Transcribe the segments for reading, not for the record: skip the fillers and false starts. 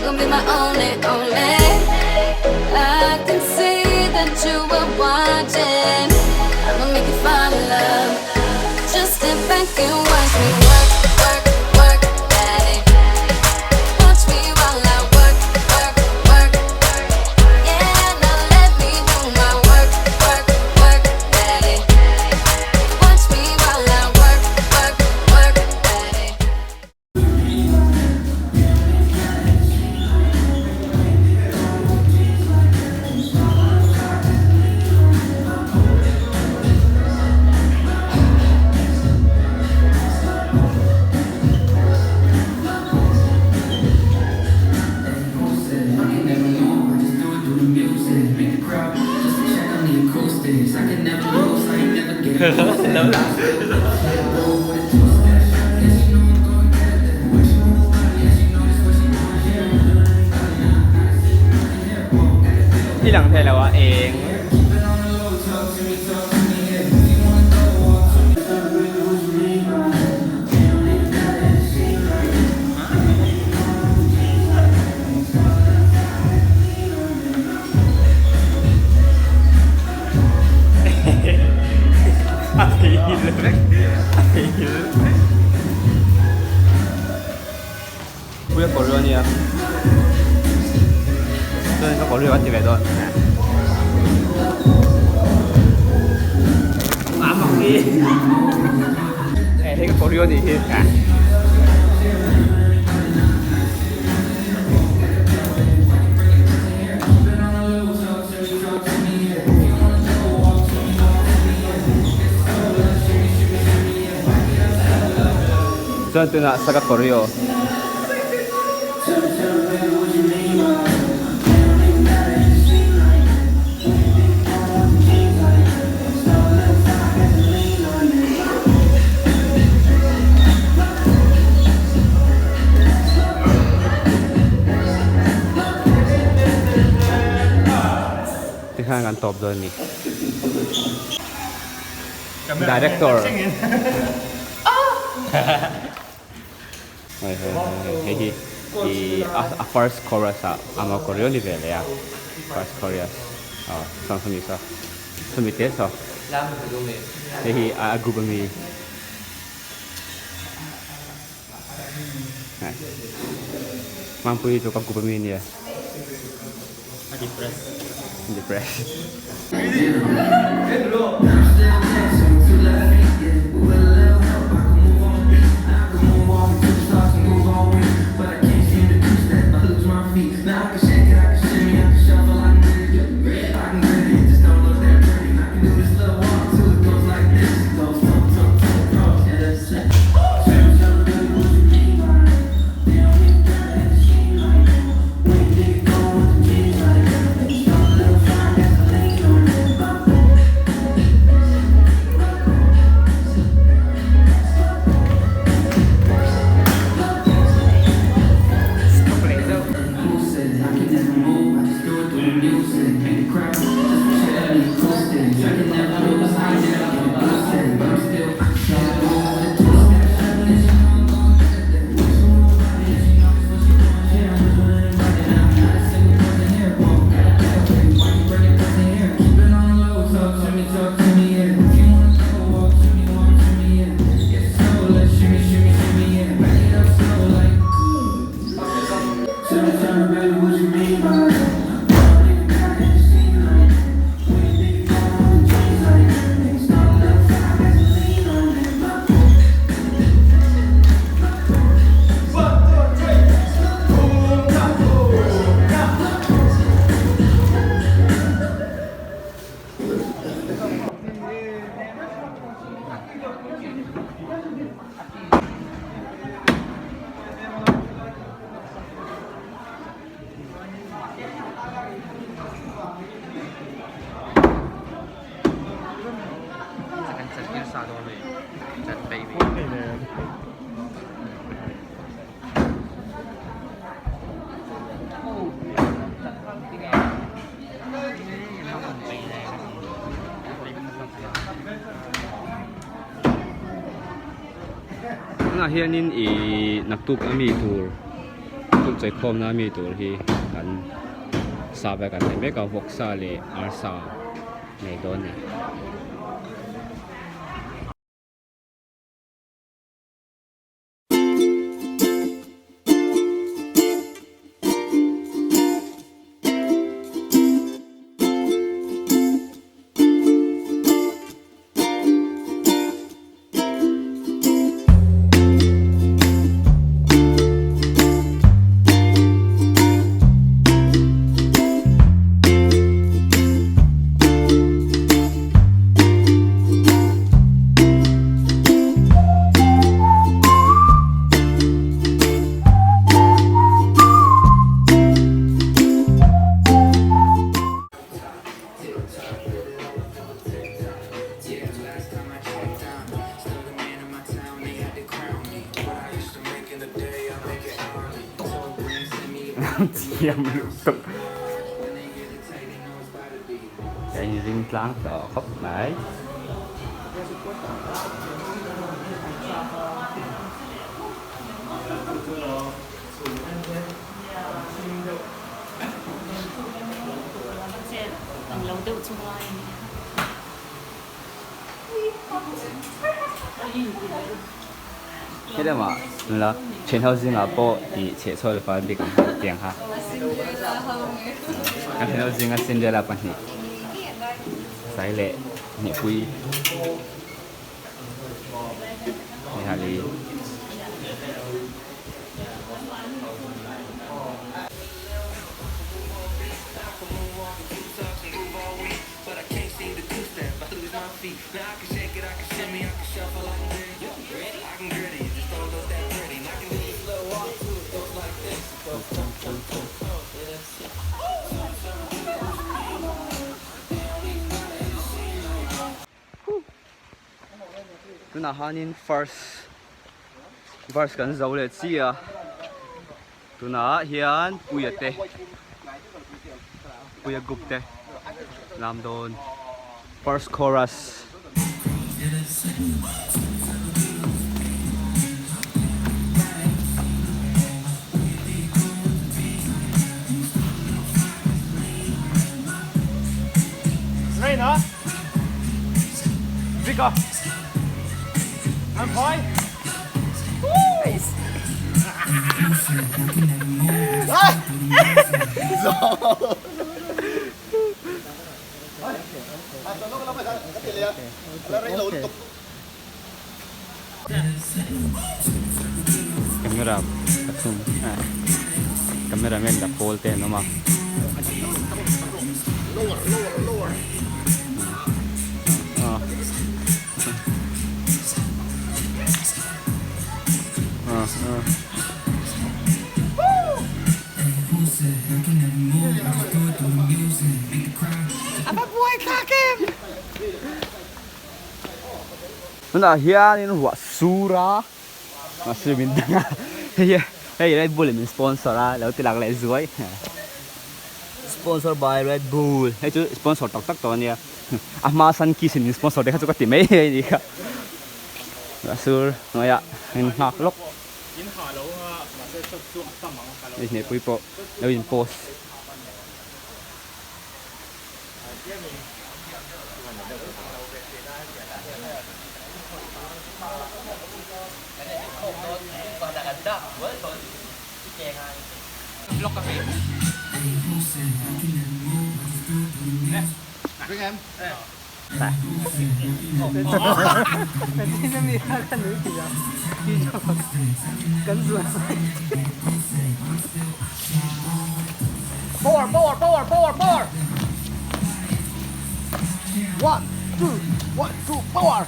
gon' be my only, only. I can see that you were watching. I'ma make you fall in love. Just step back and watch me work, work, work at it. Watch me while I work, work, work. Yeah, now let me do my work, work, work at it. Watch me while I work, work, work at it. I lang thei lo a eng. A theihnghilh vek a theihnghilh vek. Puia kawr a nia chuan ka kawr a ti ve dawn a mak hi hei ka kawr a nih hi. Chuan tunah saka choreo. Tikhan kan tawp dawn a ni. Director. Hei hei hei hi i a first chorus ah ama choreo ni ve leh a first chorus aw sawng sawmi saw sawmi te saw hei hi a group ami Mampuii chu ka group ami ania. A depress. Depress. Tunah hianin ih naktuk ami tur. Kut chawikhawmna mi tur hi kan sa vel kan nei mek a vawksa leh arsa nei dawn a ni. Thiam lutuk ka inring tlang tawh khawp mai. Helamah nula thian ho zingah pawh tih chheh chhuah lova bik ang kha tiang kha kan thian ho zinga Cinderella pahnih sai leh hnehpui Nihali. Tunah hanin first verse kan zo leh chi a tunah hian puia te puia group te lam dawn first chorus. Vika I'm fine Camera pathum camera man la pawl te an awm a. Tunah hianin ruah sur a mahse min dang a hei hi hei Red Bull in min sponsor a lo ti lang leh zuai sponsor by Red Bull hei chu sponsor tak tak tawh a nia a hma Sunkist in min sponsor te kha chu ka ti mai a ni kha ruah sur hnuaiah in nghak lawk hei hnehpui pawh lo in post. Power power power power power One two one two power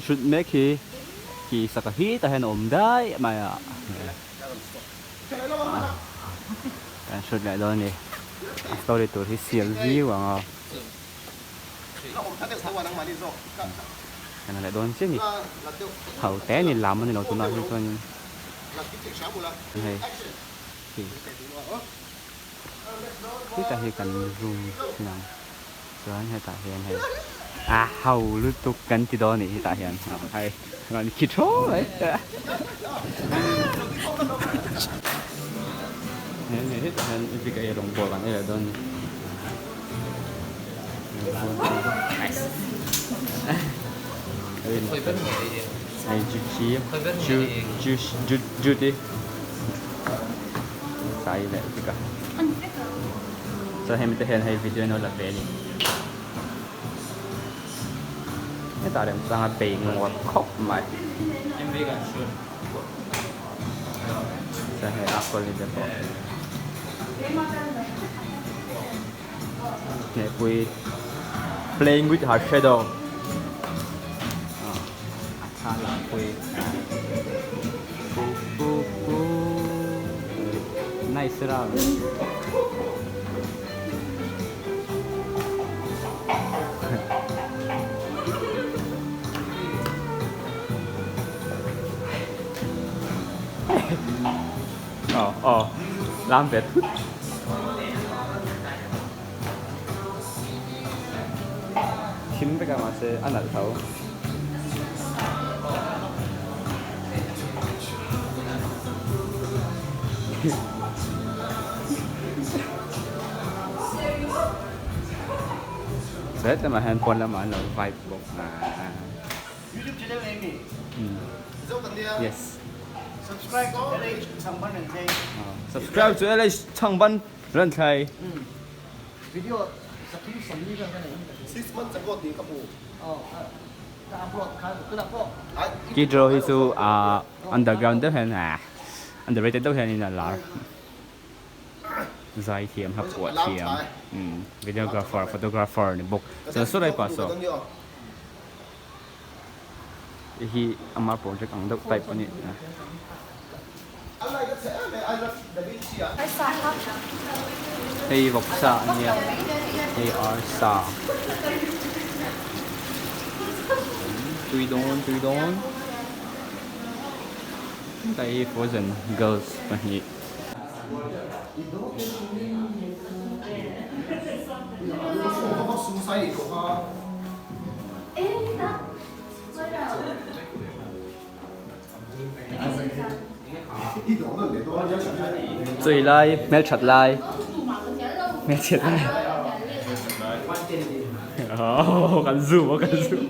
Shoot mek hi ki saka hi tah hian a awm daih mai a kan shoot leh dawn a ni a story tur hi sial viau ang a. Kan leh dawn chiah a ni. Ho te a ni lam a ni lo tunah hi chuanin hei hi hetah hi kan room thin ang chuan hetah hian hei a ho lutuk kan ti dawn a nih hetah hian hei rawn khi thaw mai hei hetah hian bik a eirawng bawl kan ei leh dawn a ni. Hei juice juice juice sai leh vek a chuan hemi te hian hei video an lo la ve a ni hetah remchang a bei ngawt khawp mai chuan hei a college te pawh. Hnehpui playing with her shadow a thla lah pui pu pu pu nice round Aw aw lam ve thut. Thim vek a mahse a nalh tho. Tlem ah hian pawn lamah an lo vibe bawk a. YouTube channel nei mi? Zo kan nia. Yes. Subscribe to LH Changban Renthlei. Subscribe to LH Changban Renthlei. Video 340 vel ka nei. 6 months ago tih ka hmu. Aw ka upload khan tunah pawh. Kidro hi chu underground deuh hian underrated deuh hian in a lar. Zai thiam hla phuah thiam videographer photographer ni bawk. Chuan saw lai pah saw. Hei hi ama project ang deuh type a ni a. Hei vawksa a nia, hei arsa. Tui dawn tui dawn. Hei hi frozen girls pahnih. Chawi lai hmelthat lai hmelchhiat lai aww kan zoom a kan zoom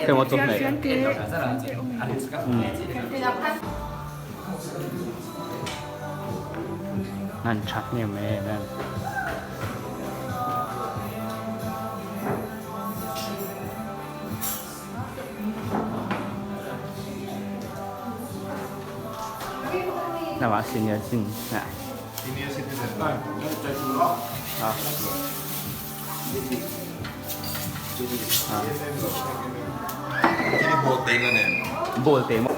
emaw chawhmeh An tha hnem em em. Nama senior sin nè. Senior citizen. À. Ball te maw?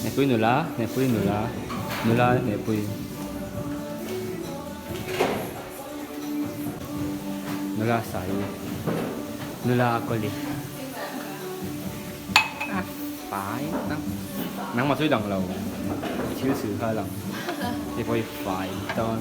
Nepui nula, nepui nula, nula nepui. Nula sai, nula kawli. A fai nang. Nangmah chu i lang lo. I thil sil kha a lang. Hei pawh hi fai dawn.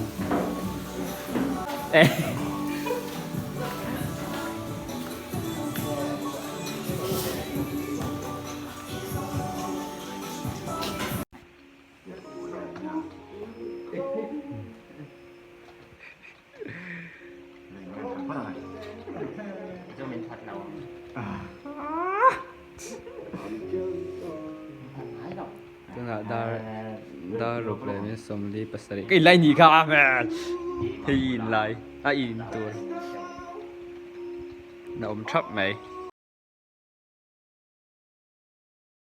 Tunah dar dar ruk leh min 47 ka inlai nih kha hei i inlai a i in tur na awm thap mai.